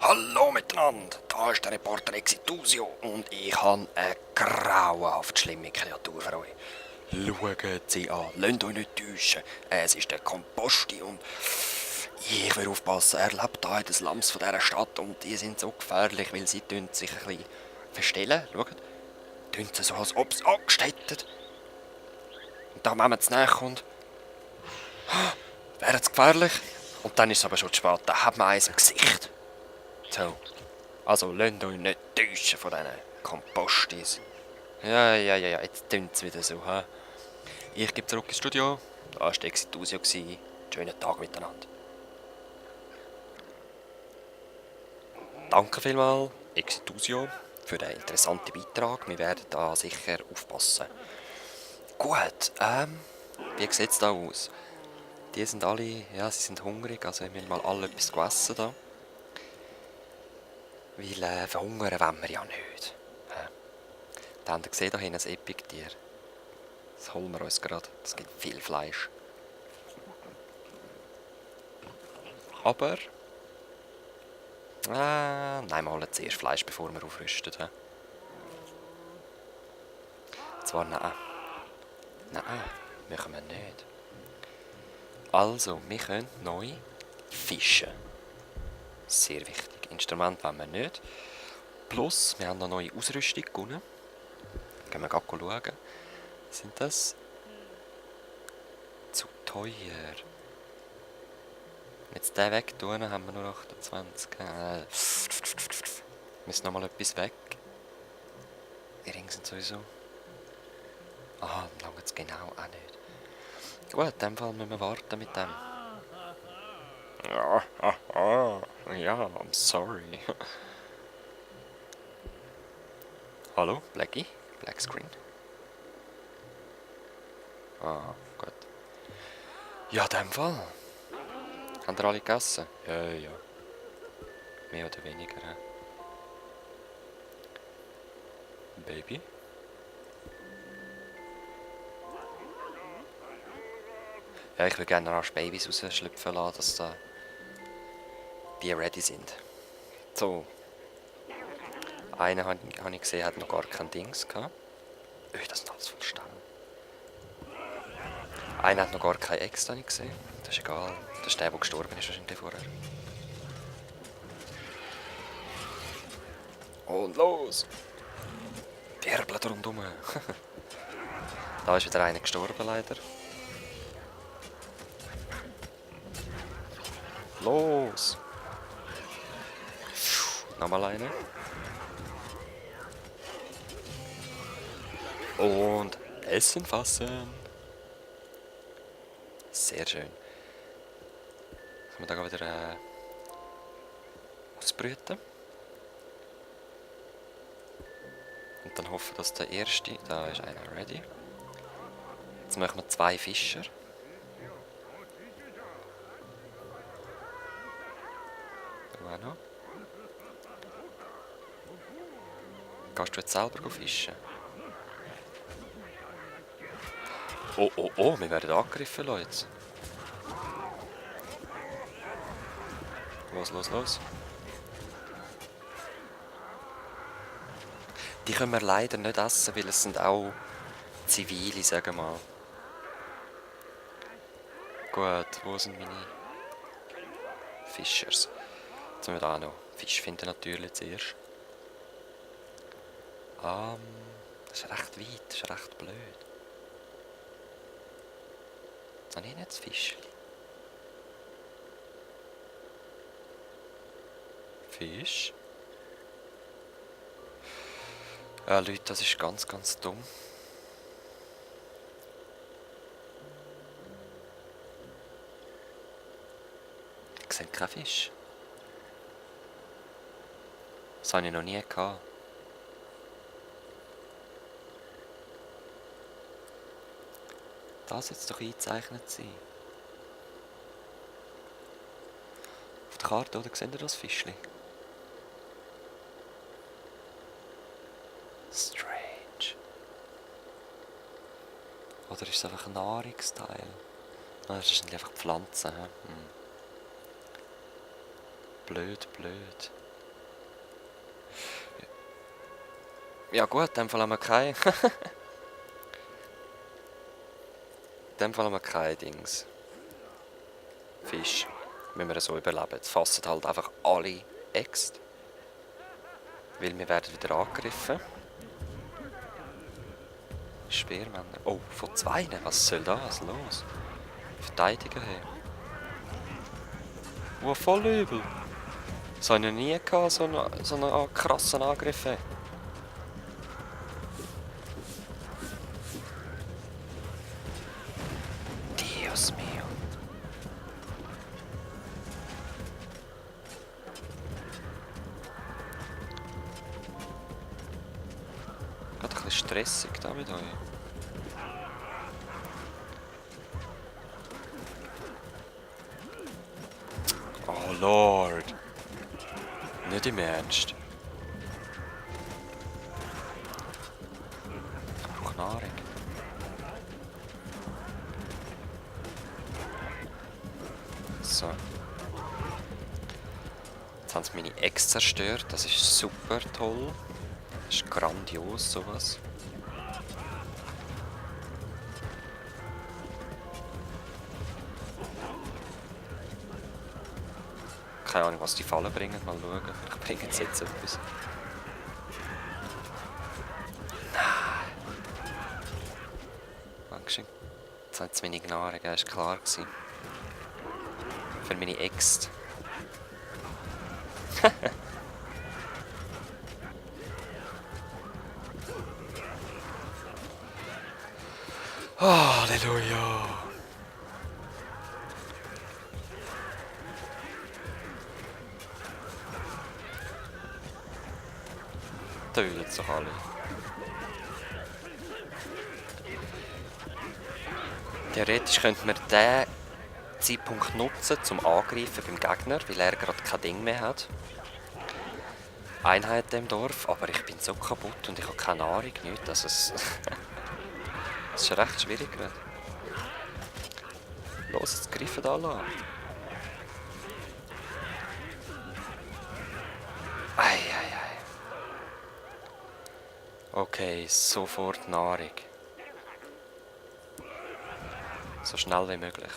Hallo miteinander, da ist der Reporter Exitusio und ich habe eine grauenhaft schlimme Kreatur für euch. Schaut sie an, lasst euch nicht täuschen. Es ist der Komposti und ich will aufpassen, er lebt hier in den Slums von dieser Stadt und die sind so gefährlich, weil sie sich ein bisschen verstellen. Schaut, tun sie so, als ob sie angestellt. Und dann, wenn man zu nahe kommt, wäre es gefährlich. Und dann ist es aber schon zu spät, dann hat man eins im Gesicht. So. Also, lasst euch nicht täuschen von diesen Kompostis. Ja, jetzt tun sie wieder so, hä? Ich gebe zurück ins Studio. Da war der Exitusio. Schönen Tag miteinander. Danke vielmals, Exitusio, für den interessanten Beitrag. Wir werden da sicher aufpassen. Gut, wie sieht es da aus? Die sind alle, ja, sie sind hungrig, also wir müssen mal alle etwas essen da. Weil verhungern wollen wir ja nicht. Da habt ihr gesehen, da hinten ein Epiktier. Das holen wir uns gerade. Es gibt viel Fleisch. Aber... nein, wir holen zuerst Fleisch, bevor wir aufrüsten. Zwar nein. Nein, machen wir nicht. Also, wir können neu fischen. Sehr wichtig. Instrument wollen wir nicht. Plus, wir haben noch neue Ausrüstung gewonnen. Gehen wir gerade schauen. Sind das zu teuer? Jetzt den weg tun, haben wir nur 28. Müssen noch mal etwas weg. Die Ringe sind sowieso. Aha, dann langt es genau auch nicht. Gut, in dem Fall müssen wir warten mit dem. Ja, I'm sorry. Hallo, Blackie? Black Screen. Ah, gut. Ja, in dem Fall. Haben ihr alle gegessen? Ja. Mehr oder weniger. Baby? Ja, ich will gerne rasch Babys rausschlüpfen lassen, dass da die ready sind. So. Einen habe ich gesehen, hat noch gar kein Dings gehabt. Das ist alles voll Stein. Einer hat noch gar kein Ex, habe ich gesehen. Das ist egal. Das ist der gestorben ist wahrscheinlich vorher. Und los! Wirbeln rundum. Da ist wieder einer gestorben, leider. Los! Nochmal einer. Und Essen fassen. Sehr schön. Können wir da wieder ausbrüten. Und dann hoffen, dass der erste... Da ist einer ready. Jetzt machen wir 2 Fischer. Da auch noch. Gehst du jetzt selber fischen? Oh, wir werden angegriffen, Leute. Los. Die können wir leider nicht essen, weil es sind auch Zivile, sagen wir mal. Gut, wo sind meine Fischers? Jetzt müssen wir da noch Fisch finden, natürlich zuerst. Das ist recht weit, das ist recht blöd. Jetzt habe ich nicht das Fisch. Fisch? Ja, Leute, das ist ganz dumm. Ich sehe keinen Fisch. Das habe ich noch nie gehabt. Das jetzt doch eingezeichnet sein. Auf der Karte, oder? Seht ihr das Fischli? Strange. Oder ist es einfach ein Nahrungsteil? Nein, das sind einfach Pflanzen. Blöd. Ja gut, in dem Fall haben wir kein... in dem Fall haben wir kein Dings. Fisch. Müssen wir so überleben. Jetzt fassen halt einfach alle Äxte. Weil wir werden wieder angegriffen. Speermänner. Oh, von zwei. Was soll das? Los. Verteidiger her. Oh, voll übel. Das habe ich noch nie gehabt, so einen krassen Angriff. Dios mio. Gerade ein bisschen stressig da mit euch. Oh Lord. Nicht im Ernst. Ich brauche Nahrung. So. Jetzt haben sie meine Eggs zerstört. Das ist super toll. Das ist grandios, sowas. Keine Ahnung, was die Fallen bringen. Mal schauen. Vielleicht bringen sie jetzt etwas. Nein. Dankeschön. Jetzt haben sie meine Nahrung. Das war klar. Für meine Eggs. Halleluja. Tötet sich alle. Theoretisch könnte man diesen Zeitpunkt nutzen zum Angreifen beim Gegner, weil er gerade kein Ding mehr hat. Einheit im Dorf, aber ich bin so kaputt und ich habe keine Nahrung, nicht, dass es... Es ist recht schwierig gerade. Los, jetzt greifen alle an. Ei. Okay, sofort Nahrung. So schnell wie möglich.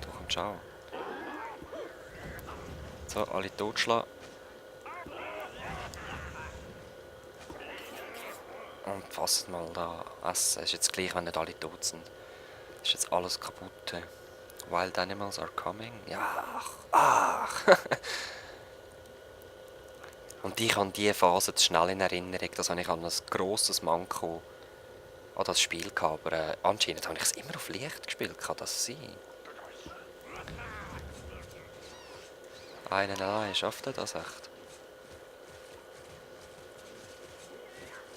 Du kommst auch. So, alle totschlagen. Und fasst mal da essen. Ist jetzt gleich, wenn nicht alle tot sind. Ist jetzt alles kaputt. Wild animals are coming. Ja, ach. Und ich habe diese Phase zu schnell in Erinnerung. Das habe ich an ein grosses Manko an das Spiel gehabt. Aber anscheinend habe ich es immer auf leicht gespielt. Kann das sein? Einen allein, schafft er das echt?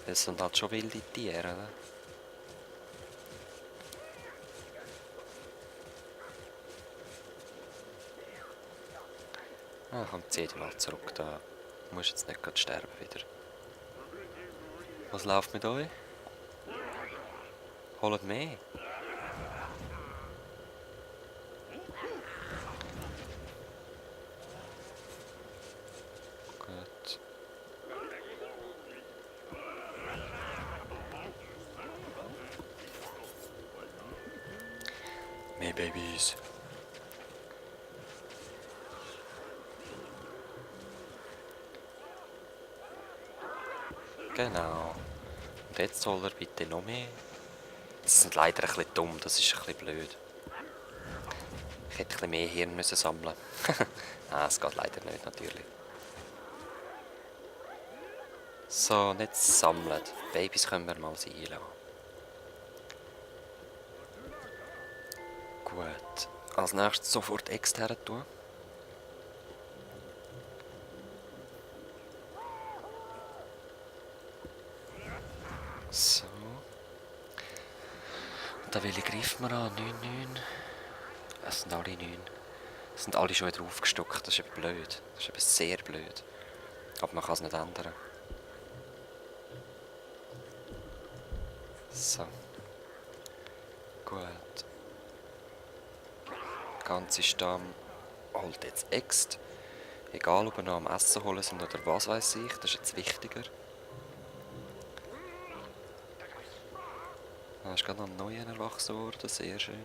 Das sind halt schon wilde Tiere, oder? Ah, komm, zieh dich mal zurück, da musst jetzt nicht gerade sterben wieder. Was läuft mit euch? Holt mehr? Gut. Mehr Babys. Genau. Und jetzt soll er bitte noch mehr. Das sind leider ein bisschen dumm, das ist ein bisschen blöd. Ich hätte ein bisschen mehr Hirn müssen sammeln. Nein, es geht leider nicht, natürlich. So, nicht sammeln. Babys können wir mal sein lassen. Gut. Als nächstes sofort extern tun. So. Und da welche greifen wir an? 9. Es sind alle 9. Es sind alle schon wieder aufgestockt. Das ist eben blöd. Das ist eben sehr blöd. Aber man kann es nicht ändern. So. Gut. ganze Stamm holt jetzt Ext. Egal, ob wir noch am Essen holen sind oder was weiß ich, das ist jetzt wichtiger. Da ist gerade noch ein neuer erwachsen worden, sehr schön.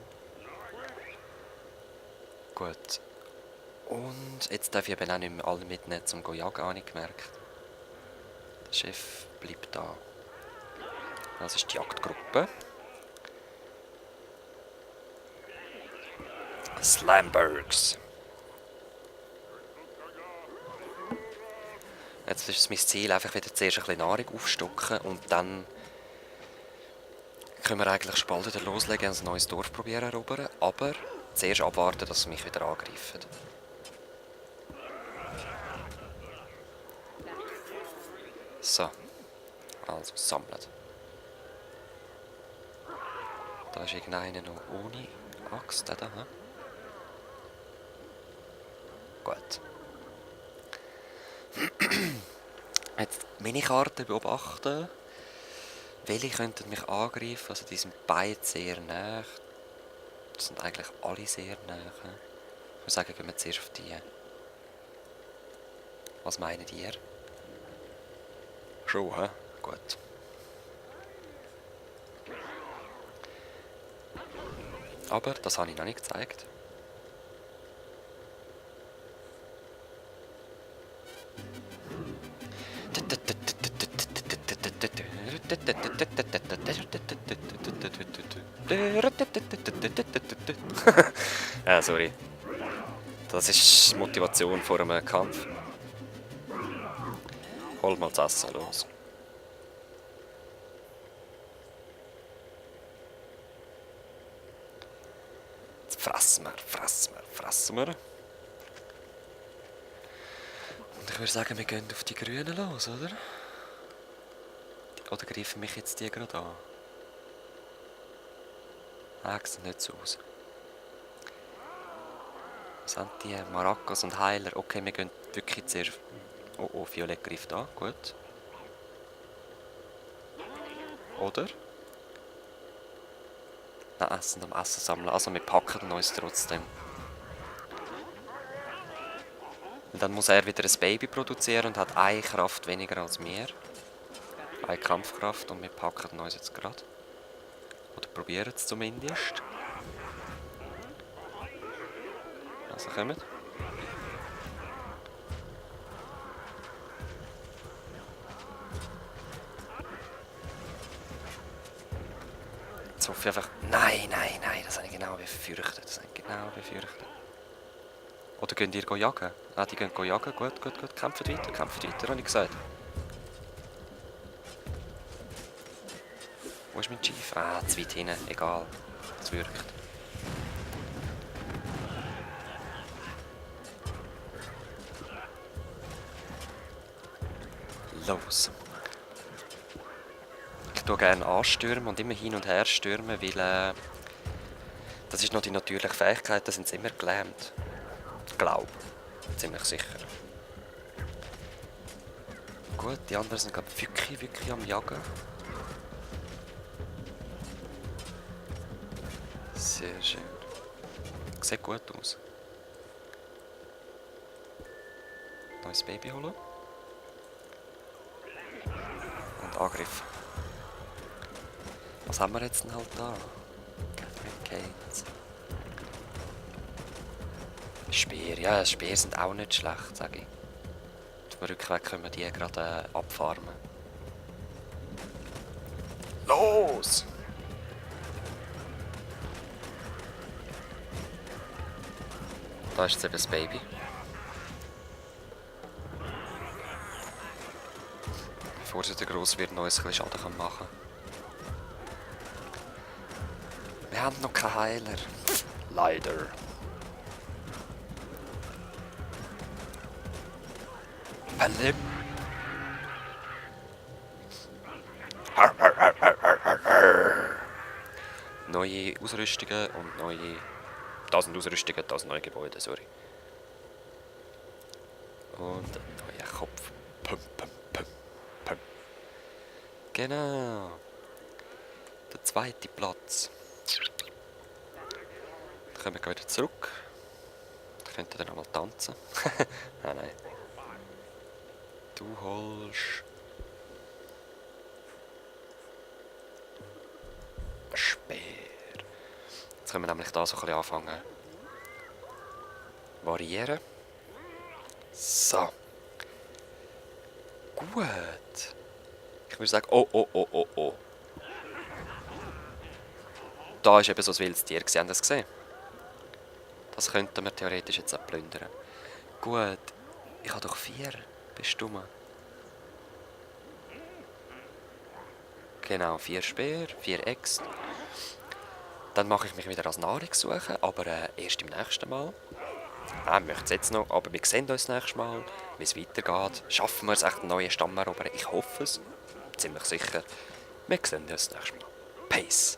Gut. Und jetzt darf ich eben auch nicht mehr alle mitnehmen zum Jagen, habe ich gemerkt. Der Chef bleibt da. Das ist die Jagdgruppe. Slambergs. Jetzt ist es mein Ziel, einfach wieder zuerst ein bisschen Nahrung aufstocken und dann können wir eigentlich schon bald wieder loslegen und ein neues Dorf probieren erobern. Aber zuerst abwarten, dass sie mich wieder angreifen. So. Also sammeln. Da ist irgendeiner noch ohne Axt. Da, hm? Gut. Jetzt meine Karte beobachten. Welche könnten mich angreifen? Also die sind beide sehr nah. Das sind eigentlich alle sehr nah. Ich würde sagen, gehen wir zuerst auf die. Was meinen ihr? Schon, hä? Gut. Aber das habe ich noch nicht gezeigt. Sorry. Das ist Motivation vor einem Kampf. Hol mal das Essen los. Jetzt fressen wir. Und ich würde sagen, wir gehen auf die Grünen los, oder? Oder greifen mich jetzt die gerade an? Sieht nicht so aus. Was sind die? Maracas und Heiler. Okay, wir gehen wirklich zuerst. Oh, Violett greift an. Gut. Oder? Nein, sind am Essen sammeln. Also wir packen uns trotzdem. Und dann muss er wieder ein Baby produzieren und hat eine Kraft weniger als wir. Eine Kampfkraft und wir packen uns jetzt gerade. Oder probieren es zumindest. Also kommt. Jetzt hoffe ich einfach... Nein, das habe ich genau befürchtet. Oder gehen die jagen? Ah, die gehen jagen. Gut. Kämpft weiter, habe ich gesagt. Wo ist mein Chief? Ah, zu weit hinten. Egal. Es wirkt. Los. Ich tue gerne anstürmen und immer hin und her stürmen, weil das ist noch die natürliche Fähigkeit, da sind sie immer gelähmt. Glaub. Ziemlich sicher. Gut, die anderen sind gerade wirklich am Jagen. Sehr schön. Sieht gut aus. Neues Baby holen. Und Angriff. Was haben wir jetzt denn halt da? Catherine Cates. Speer, ja, Speer sind auch nicht schlecht, sage ich. Auf dem Rückweg können wir die gerade abfarmen. Los! Da ist jetzt eben das Baby. Bevor sie gross wird, noch ein bisschen Schaden machen kann. Wir haben noch keinen Heiler. Leider. Philipp. Neue Ausrüstungen und neue... Das sind Ausrüstungen, das sind neue Gebäude, sorry. Und ein neuer Kopf. Pum. Genau. Der zweite Platz. Dann kommen wir wieder zurück. könnten dann einmal tanzen. Nein. Du holst... Speer. Jetzt können wir nämlich da so ein bisschen anfangen. Variieren. So. Gut. Ich würde sagen, oh. Da ist eben so ein wildes Tier. Haben das gesehen? Das könnten wir theoretisch jetzt auch plündern. Gut. Ich habe doch 4. Bist du mal? Genau, 4 Speer, 4 Äxte. Dann mache ich mich wieder als Nahrungssuche, aber erst im nächsten Mal. Ich möchte es jetzt noch, aber wir sehen uns das nächste Mal, wie es weitergeht. Schaffen wir es echt, einen neuen Stamm erobern? Ich hoffe es. Ziemlich sicher. Wir sehen uns das nächste Mal. Peace.